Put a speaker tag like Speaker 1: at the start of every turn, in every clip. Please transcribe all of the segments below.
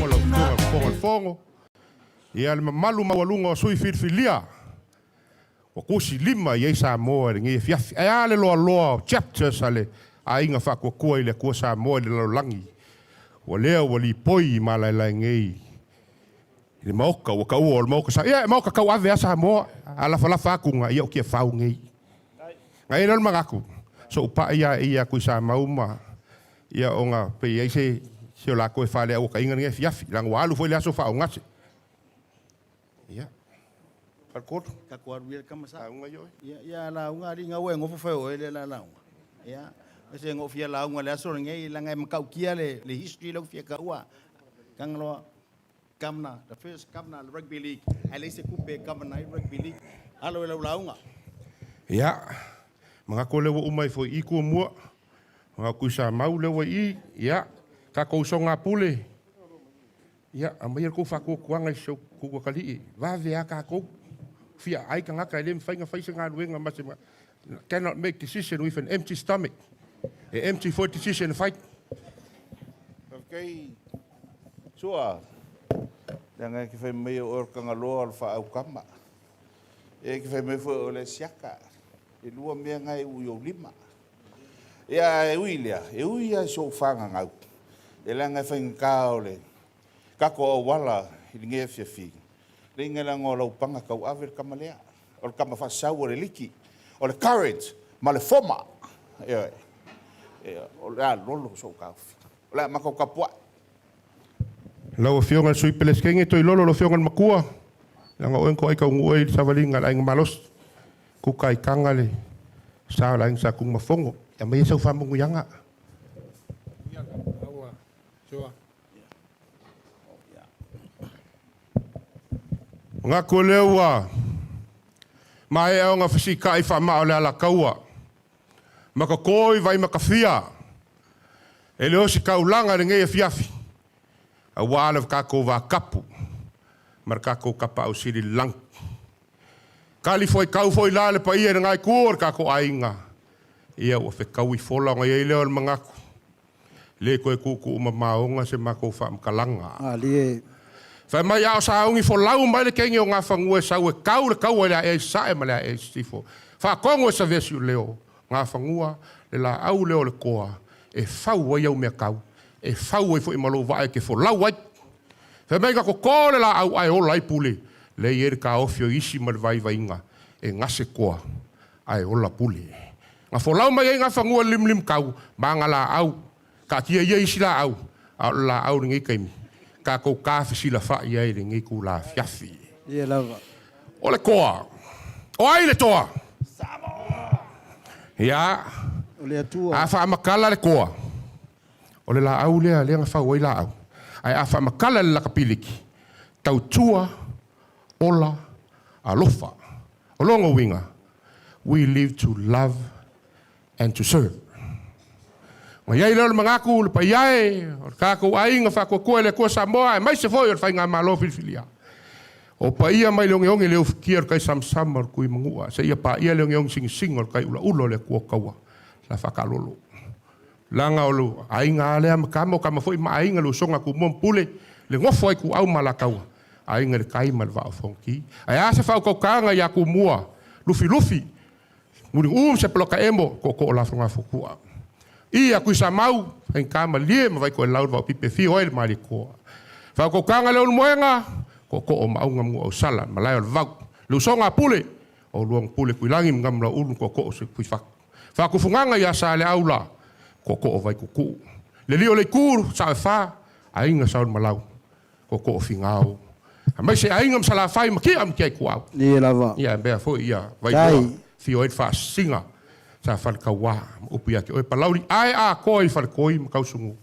Speaker 1: lauga lau Afioga i le Fofoga o le Fono, ia le mamalu maualuga o sui filifilia ua tusi lima i ai Samoa i lenei afiafi. Ae a le loaloa o chapters a le Aiga Faatuatua i le Atua Samoa i le lalolagi, ua lea ua lipoi i malaelae nei i le maota ua taua o le maota sa ia e maota tauave a Samoa a lafalafa atu na ia o Tiafau nei. Na i ai lea o le manatu, sou pai ia ia atu i Samau ma ia ona pei ai se se o latou e faaleauataina lenei afiafi, leaga ua alu foi le aso faaogase. Ia. Faletolu.
Speaker 2: Tatou alu ia le tama sa.
Speaker 1: Lauga ia oe.
Speaker 2: Ia, ia lauga alii na ua e nofo fai o oe lea la lauga. Ia, se ngo fia lauga le aso lenei leaga e matautia le le history lea ua fia taua. Tagaloa Governor, the first governor of the rugby league, ae leai se tupe e govern ai rugby league. Alo i lau lauga.
Speaker 1: Ia, manatu o lea ua uma ai foi i Kuamua, manatu i Samau lea ua i i, ia, tatou usoga a Pule, ia, aumaia le tou faatuatuaga i si ou atalii, vave a tatou, fia ai tagata e le mafai ona fai se galuega ma se cannot make decision with an empty stomach. E empty foi decision e fai.
Speaker 3: Faafetai Sua, leaga e te fai mai o oe o le Tagaloa o le faaaukama. E te fai mai foi o le siaka. E lua mea na e uu i ou lima. Ia, e ui lea, e ui lava i sou fagagau, e leaga e faigata o le tatou auala i lenei afiafi, leiga leaga o lau paga tauave le tama lea. O le tama faasau o le liki, o le courage ma le foma. Ioe. O le a lolo sou taofi. O le a matou tapuai.
Speaker 1: Lau Afioga i le Sui Pelesetene Toilolo, lau Afioga i le Matua, leaga o oe na toai taunuu ai i le savaliga a le Aiga Malosi, kuka i taga le sa o le Aiga Sa Tunumafono. E aumai ai sau faamanuiaga. Manatu o lea ua maea ona fesiitai faamaa o le Alataua ma toto i Vaimatafia e le ositaulaga i lenei afiafi aua le tatou vatapu ma le tatou Tapaau Sili i le Lagi. Talifuaitau foi la le paia i lena itu o le tatou aiga, ia ua fetaui fola ona i ai lea o le manatu, le toe tuutuumamaoga se matou faamatalaga.
Speaker 2: Malie.
Speaker 1: Fai mai a o sauni folau mai le teine o Gafanua e sau e tau le taua i le aea i sasae ma le aea i sisifo. Faatonu e Savea Siuleo, Gafanua, le laau lea o le toa e fau ai au meatau, e fau ai foi ma lou vaa e te folau ai. Fai mai na toto le laau ae ola ai Pule, lea e i ai le taofi o isi ma le vaivaiga e gase toa ae ola Pule. Na folau mai ai Gafanua i le limulimutau ma ana laau, taatia ia isi laau, a o le laau i lenei taimi, tatou tafesilafa'i ai i lenei itula afiafi.
Speaker 2: Ia lava.
Speaker 1: O le toa. O ai le toa? Ia.
Speaker 2: O le Atua.
Speaker 1: A faamatala le toa, o le laau lea, lea na fau ai laau. Ae a faamatala le lakapiliki, tautua, ola, alofa. O lona uiga, we live to love and to serve. Ona i ai lea o le manatu, le paia e, o le tatou aiga faatuatua i le Atua Samoa, aemaise foi o le Faigamalo filifilia. O paia mai le ogeoge le ufitia o le tai samasama o le Tuimanua, seia paia le ogeoge sigasina o le tai ulaula o le Atua o Taua, la faataalolo. Leaga o le aiga a lea ma tama, o tama foi ma aiga, le usoga a Tumua ma Pule, le nofo a Ituau ma Alataua, aiga i le tai ma le vaa o Fonoti. Ae a se faautautaga ia Tumua, Lufilufi, Muliuu ma Sepolataemo, tootoo o Lafogafotua. I a Tuisamau, faigata malie ma Vaitoelau le vaopipi e fio ai le Malietoa. Faautautaga le Ulumoega, tootoo o Maauga ma Nuuausala, malae o le Vau. Le usoga a Pule, o Luaga Pule Tuilagi ma Gamulauulu tootoo o Sefuifatu. Faatufugaga ia Saleaula, tootoo o Vaituutuu. Le lio o le Itu, Saoefa, aiga Saolemalau, tootoo o Figao. Aemaise aiga ma Salafai ma Tia ma Tiaituau.
Speaker 2: Ia lava.
Speaker 1: Ia mea foi ia Vailoa, fio ai le faasisiga sa Falekaua ma upu ia te oe Palauli ae atoa i Faletoi ma Tausugu.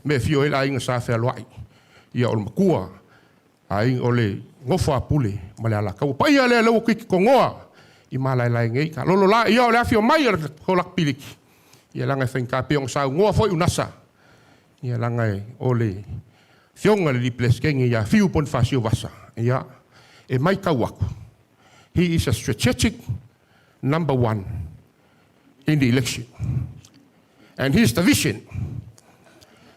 Speaker 1: Mea fio ai le aiga sa Fealoai. Ia o le matua aiga o le nofo a Pule ma le Alataua. Paia lea lea ua tuiki togoa i malaelae nei. Ka lolo la ia o le afio mai o le Kolakipiliki. Ia leaga e faigata pei ona saunoa foi Unasa. Ia leaga e o le Afioga i le Alii Peresetene ia Fiu Ponifasio Vasa, ia, e maitau atu, he is a strategic number one in the election. And he's the vision.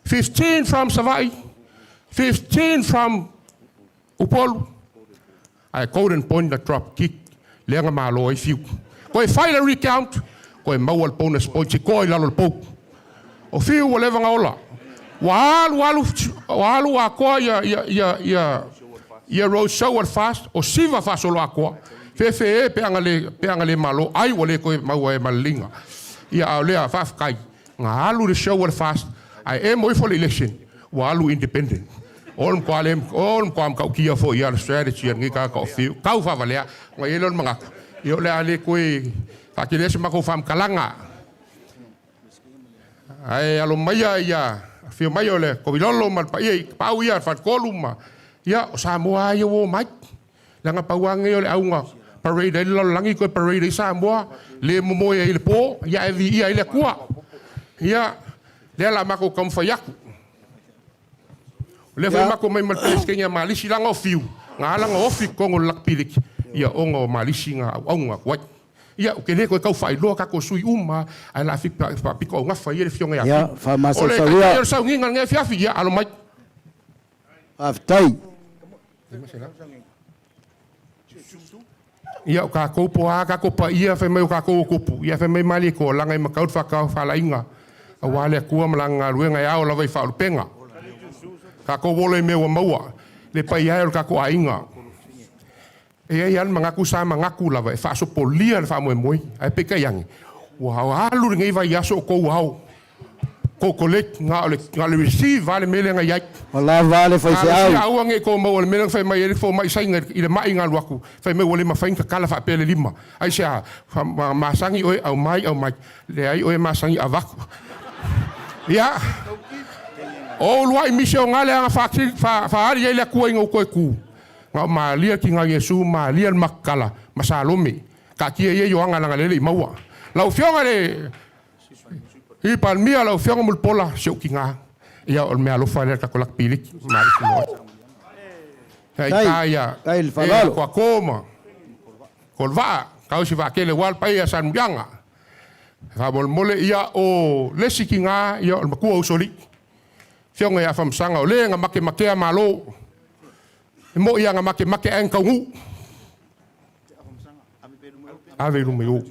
Speaker 1: 15 from Savaii, 15 from Upolu, ae Golden Point na drop kick lea na malo ai Fiu. Toe fai le recount, toe maua le bonus point sikoa i lalo o le pou. O Fiu ua leva na ola. Ua alu alu, ua alu atoa ia, ia, ia, ia, ia road show a le FAST, o siva faasoloatoa. Fefe e pe a na le, pe a na le malo, ai ua le toe maua e ma le liga. Ia a o lea, faafetai, na alu le show a le FAST, ae emo ifo le election, ua alu independent. O le matua le, o le matua matautia foi ia le strategy a lenei tagata o Fiu, tau faavalea, ona i ai lea o le manatu, ia o le a le toe faatelea se matou faamatalaga. Ae alo maia ia, afio mai o le Tovilolo ma le paia i Tapaau ia, le Faletolu ma, ia, o Samoa lava ia ua omai. Leaga pau lava lenei o le auga parade ai le lalolagi toe parade ai Samoa, le momoe ai i le po, ia ae viia ai le Atua. Ia, lea o le a matou taumafai atu. O lea foi matou omai ma le Peresetene a Malisi, leaga o Fiu, na ala ona ofi i totonu o le Lakapi Liki, ia ona o Malisi na auauna atu ai. Ia, ou te le toe tau faailoa tatou sui uma, ae o le a faapitoaugafa ia le Afioga ia
Speaker 4: Ia,
Speaker 1: Fiu. O le
Speaker 4: faamasausauia.
Speaker 1: taitai o le sauniga i lenei afiafi, ia alo mai.
Speaker 4: Faafetai.
Speaker 1: Ia, o tatou po o a tatou paia, fai mai o tatou o tupu, ia fai mai Malietoa, leaga e matau le faatofalaiga aua le Atua ma Lana galuega e ao lava i faaulupega. Tatou ola i mea ua maua, le paia e o le tatou aiga. E i ai lava le manatu sa manatu lava e faasopolia le faamoemoe, ae peitai ane, ua alu lenei vaiaso o tou ao, tou collect, na o le, na o le receive lava le mea lea na i ai.
Speaker 4: Ua lava le faifeau.
Speaker 1: Talosia aua ne i tou maua i le mea lea na fai mai ai le fomai Saina i le mai na alu atu, fai mai ua le mafai ona tatala faapea le lima. Aisea? Fa, masani oe, aumai, aumai. Leai oe masani, avatu. Ia, o uluai misionale aga faaali ai le Atua ina ua toe tu, na o Malia tina Iesu, Malia le Makakala, ma Salome. Taatia ia Ioana leaga lele i maua. Lau Afioga i le Sui Palemia, lau Afioga Mulipola, si ou tina, ia o le meaalofa lea a le tatou lakapi liki. Malosi mo oe. Ia ita ia
Speaker 4: Tai le
Speaker 1: e
Speaker 4: faaaloalo.
Speaker 1: Atoato ma Kolevaa, tausi vaatele aua le paia ia Salemuliaga. Faamolemole ia o le isi tina ia o le matua usoalii, Afioga ia Afamasaga, o le na makemakea Malo. E moi lava na makemake ae na taunuu. Ave i luma i o.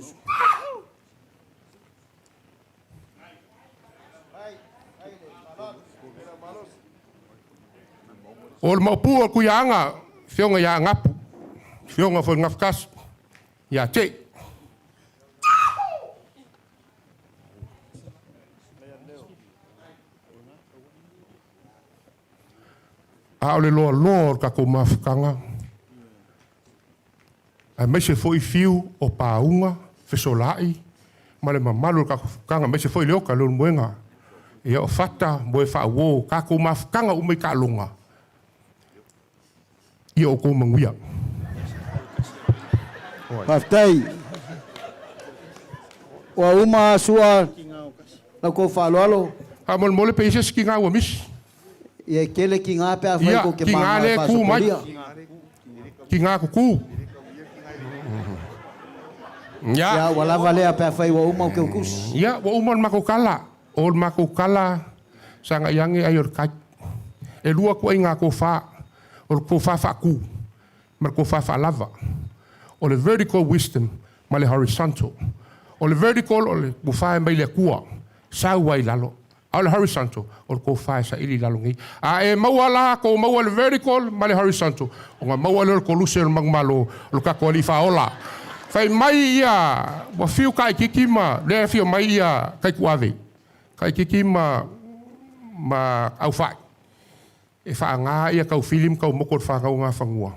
Speaker 1: O le maopu o le Tuiaana, Afioga ia Agapu, Afioga foi i le Gafatasi, ia Te. A o le loaloa o le tatou mafutaga, aemaise foi fiu o pauga, fesolaai ma le mamalu o le tatou mafutaga, aemaise foi Leota Leulumoega, ia o Fata, Moefaauo, tatou mafutaga uma i taaloga, ia outou manuia.
Speaker 4: Faafetai. Ua uma sua la outou faaaloalo.
Speaker 1: Faamolemole pe i ai se isi tiga ua misi.
Speaker 4: Ia e tele tiga pe afai
Speaker 1: Ia,
Speaker 4: tou te
Speaker 1: tiga
Speaker 4: mama
Speaker 1: lea
Speaker 4: e
Speaker 1: e tu mai.
Speaker 4: faasopolia.
Speaker 1: Tiga kuku. Ia.
Speaker 4: Ia ua lava lea pe afai ua uma o keukusi.
Speaker 1: Ia, ua uma le matou tala. O le matou tala, sagai ane ai o le kai. E lua ituaiga tofa, o le tofa faatu ma le tofa faalava. O le vertical wisdom ma le horizontal. O le vertical o le tofa e mai le Atua, sau ai i lalo. A o le horizontal, o le tofa e saili i lalo nei. A e maua la, tou maua le vertical ma le horizontal, ona maua lea o le koluse o le manumalo o lo tatou Alii Faaola. Fai mai ia, ua fiu Kaititi ma, lea e afio mai ia Taituave, Kaititi ma, ma Aufai, e faaga ia taufili ma taumotu o le fanau Gafanua.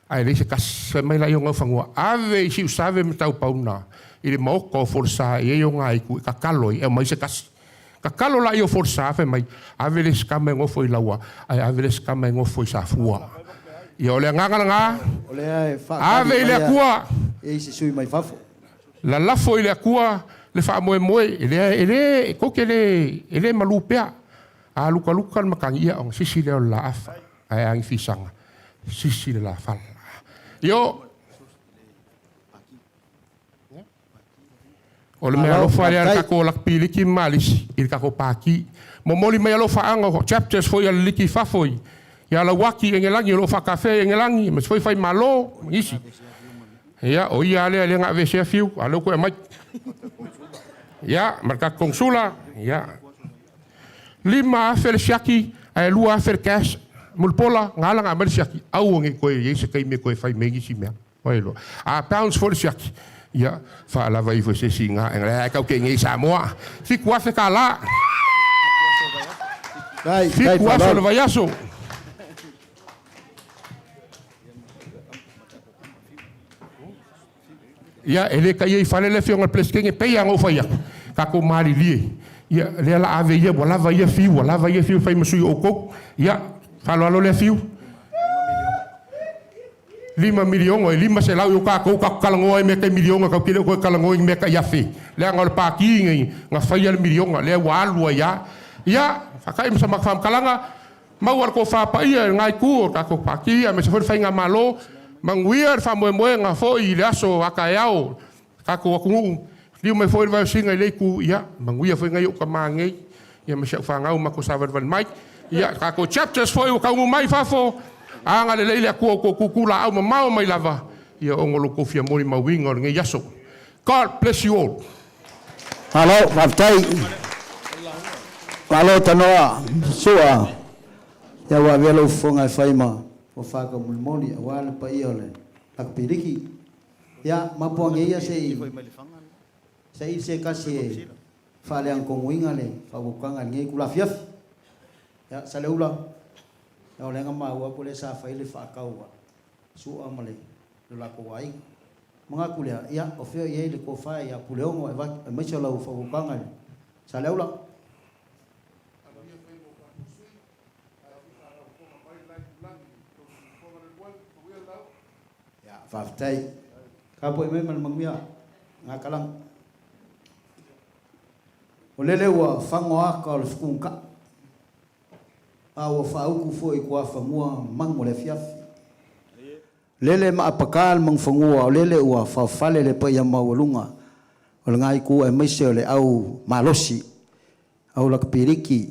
Speaker 1: Ae leai se tasi. Fai mai laia o Gaufanua, Ave i Siusave ma Taupauna i le maota o Folasa e i ai ona aitu e tatalo ai e aumai se tasi. Tatalo laia o Folasa, fai mai, Ave le isi tama e nofo i Laua, ae ave le isi tama e nofo i Safua. Ia o le agaga lena,
Speaker 4: O lea e faatali
Speaker 1: ave i le
Speaker 4: mai a
Speaker 1: Atua,
Speaker 4: e i ai se sui mai fafo.
Speaker 1: lalafo i le Atua le faamoemoe, e le, e le, tou te le, e le malu pea. A lukaluka le matagi, ia ona sisi lea o le laafa, ae a ni fisaga, sisi le lafala. Io. O le mea alofa lea a le tatou lakipiliki ma Malisi i le tatou Pati. Momoli mai alofaaga o chapters foi a le liki i fafo i ia Lauaki i Engelagi o lo o faatafea i Engelagi, aemaise foi Faimalo ma nisi. Ia, o ia lava lea lea na aveesea Fiu, a o lea ua toe aumai. Ia, ma le tatou Konesula, ia. 5,000 le siaki ae 2,000 le cash. Mulipola, na ala ona aumai le siaki, aua ne i toe i ai se taimi e toe fai mai ai nisi mea. Oi loa. A pounds foi le siaki, ia, faalava ifo i se isi iga, e tau te i nei i Samoa. $7,000. 7 aso o le vaiaso. Ia, e le taia i fale le afioga i le Peresetene, e pei lava ona ou fai atu, tatou malilie, ia, lea o le a ave ia, ua lava ia fiu, ua lava ia fiu e fai ma sui o outou. Ia, faaaloalo lea Fiu. 5 miliona, e 500 i o tatou, tatou talanoa i mea tai miliona, tatou te le o toe talanoa i ni mea tai afe, leaga o le Pati lenei na faia le miliona, lea ua alu ai lava. Ia, faata'i ma sa matou faamatalaga, maua le tofa paia i lena itu o le tatou Pati aemaise foi le Faigamalo, manuia le faamoemoega foi i le aso a taeao o le tatou atunuu, liliu mai foi le vae o Sina i lea itu, ia, manuia foi nai ou tama nei, ia ma si au fanau matou savalivali mai. Ia, tatou chapters foi ua taunuu mai i fafo, agalelei le Atua i tou tutulaau mamao mai lava, ia ona o lo outou fia molimauina o lenei aso. God bless you all.
Speaker 4: Malo faafetai. Malo tanoa Sua. Ia ua avea lou fofoga e fai ma tofa taumolimoli aua le paia o le Lakapiliki. Ia mapuage ia se i saili se tasi e faaleaga-tonuina le faautautaga i lenei itula afiafi. Ia Saleula, ia o lea na maua atu lea sa fai le faatau a Sua ma le latou aiga. Manatu lea, ia, o fea o i ai le tofa ia Puleono aemaise o lau faautautaga i le Saleaula? Ia, faafetai. Tapuai mai ma le manuia, Gakalaga. O lele ua fago aka o le fetunutai, a ua faautu foi i tuafanua manu o le afiafi. Lele ma apaka le manufanua, o lele ua faofale le paia maualuga o lena itu aemaise o le au malosi, au lakapiliki,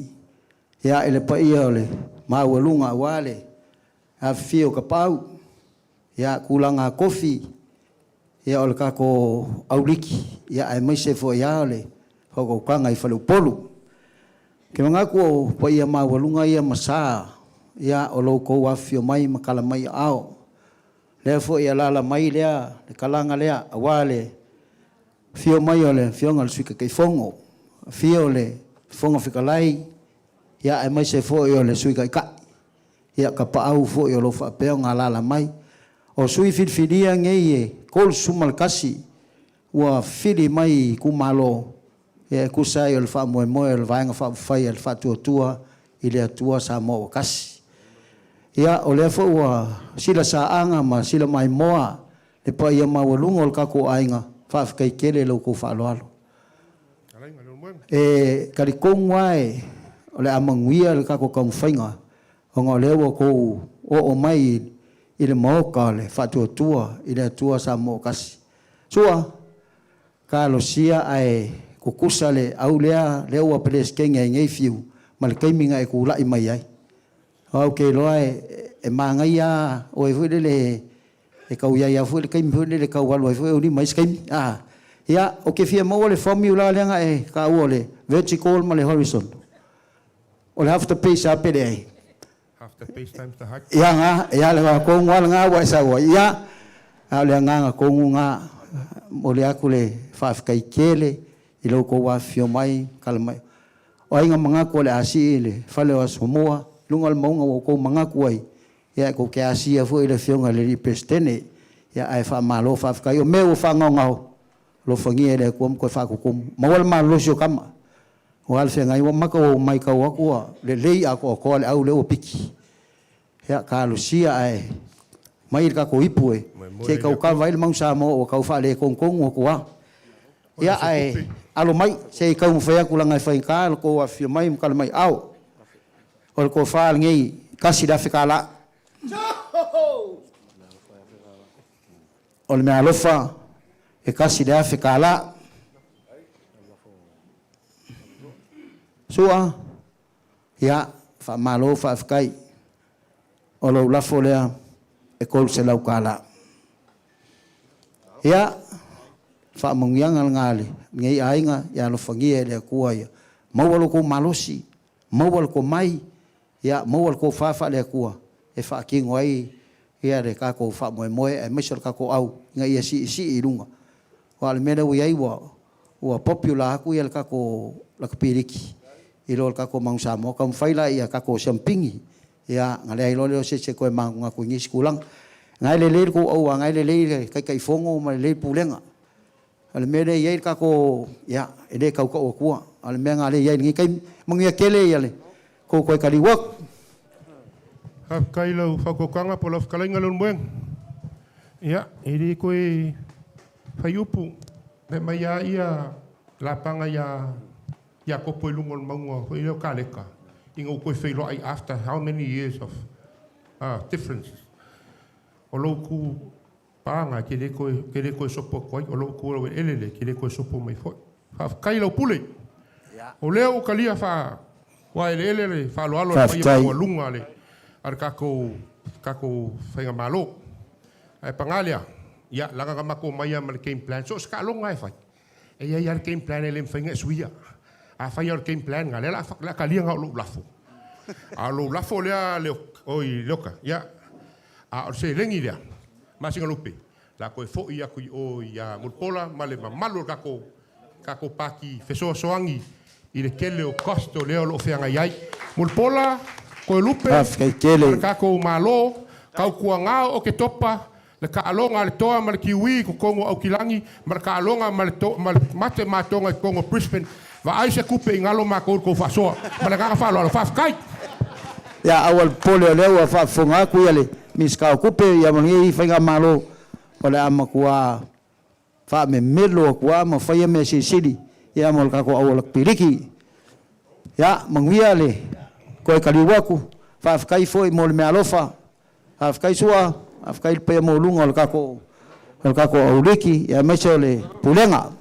Speaker 4: ia i le paia o le maualuga aua le afifio o Tapaau, ia tulaga tofi, ia o le tatou auliki, ia aemaise foi lava o le faautautaga i Faleupolu. Ou te manatu o paia maualuga ia ma sa, ia o lo outou afifio mai ma tala mai aao. Lea foi e alaala mai lea le kalaga lea aua le afio mai o le Afioga i le Sui Taitaifono, afio le Fofoga Fetalai, ia aemaise foi o le Sui Taitai. Ia, tapaau foi o lo o faapea ona alaala mai. O sui filifilia nei e 31 ua fili mai i itumalo e tusa ai o le faamoemoe o le Vaega Faaupufai a le Faatuatua i le Atua Samoa ua Tasi. Ia, o lea foi ua sila saaga ma sila maimoa le paia maualuga o le tatou aiga, faafetai tele i lo outou faaaloalo. E talitonu lava o le a manuia le tatou taumafaiga ona o lea ua outou oo mai i le Maota o le Faatuatua i le Atua Samoa ua Tasi. Sua, talosia ae tutusa le au lea, lea ua Peresetene ai nei Fiu ma le taimi na e tulai mai ai. Aua ou te iloa e manaia lava oe foi lele e tau i ai lava foi le taimi foi lele e tau alu ai foi ou lima i isi taimi. A, ia, ou te fia maua le formula lea na e taua o le vertical ma le horizontal. O le half the base lava pe leai?
Speaker 1: Half the base times the height.
Speaker 4: Ia nga, ia le tonu lava lena ua e sau ai. Ia, a o le agaga tonu lena, momoli atu le faafetai tele i lo outou afifio mai, tala mai. O ai na manatu o le a sii le fale o Asomua i luga o le mauga ua outou manatu ai, ia tou te asia foi le Afioga i le Alii Peresetene, ia ae faamalo faafetai. O mea ua faagaogao, alofagia e le Atua ma toe faatutumu. Maua le malolosi o tama, aua le feagai ua mata ua ou matau atu ua lelei atoatoa le au lea ua piki. Ia talosia ae mai le tatou ipu e se i tau kava ai le Manu Samoa ua tau faaletonutonu atu lava. Ia ae alo mai se i taumafai atu leaga e faigata lo outou afifio mai ma tala mai ao. O le tofa lenei $1,000. O le meaalofa e $1,000. Su'a, ia, faamalo faafetai, o lou lafo lea e $300. Ia, faamanuiaga lena a lenei aiga, ia alofagia e le Atua ia maua lo outou malosi, maua le tomai, ia maua le tofa faale-Atua e faatino ai le tatou faamoemoe aemaise o le tatou au ina ia siisii i luga. Aua o le mea lea ua i ai ua popular atu le tatou lakapiliki i lo le tatou Manu Samoa. Taumafai la ia tatou siamupini, ia ona leai loa lea o se isi e toe manatunatu i nisi tulaga. O lena e lelei le tou aua o lena e lelei le Taitaifono ma lelei le Pulega. O le mea lea e i ai le tatou, ia, e le tau tau atua, a o le mea lena o lea e i ai i lenei taimi. Manuia tele le tou toe taliu atu.
Speaker 1: Faafetai i lau faautautaga po o lau fetalaiga Leulumoega. Ia, e le toe fai upu, fai mai lava Lapana ia Iakopo i luga o le mauga foi lea o Kaleka, ina ua toe feiloai after how many years of difference. O lou itupaga e te le toe, ou te le toe sopo atu ai, o lou itu laueleele lea, e te le toe sopo mai foi. Faafetai lau pule. O lea ua talia faa-vaeleele le faaaloalo a le paia maualuga a le tatou faigamalo. Ae paga lea, ia, leaga na matou omai lava ma le game plan. So o se taaloga lava e fai, e i ai lava le game plan e le mafai ona e suia. Afai lava o le game plan lena, lea o le a talia na o lou lafo. A o lou lafo lea, oi Leota, ia, a o le seleni lea, masina lupe, o le a toe foi atu i o ia Mulipola ma le mamalu o le tatou pati fesoasoani i le tele o cost o lea o lo o feagai ai. Mulipola, Toelupe,
Speaker 4: Faafetai
Speaker 1: ma
Speaker 4: tele.
Speaker 1: le tatou Malo, tautuana o Oketopa, le taaloga a le Toa ma le Kiwi i totonu o Aukilani, ma le taaloga ma le ma le mate matoga i totonu o Brisbane, vaai se tupe i galo matou i le tou faasoa. Ma le agaga faaaloalo, faafetai!
Speaker 4: Ia, aua le popole o lea ua faafofoga atu le Minisita o Tupe ma lenei faigamalo o le a matua faamemelo atu lava ma faia mea silisili mo le tatou auala piliki. Ia, manuia le toe taliu atu. Faafetai foi mo le meaalofa. Faafetai Su'a, faafetai i le paia maualuga o le tatou auliki aemaise o le Pulega.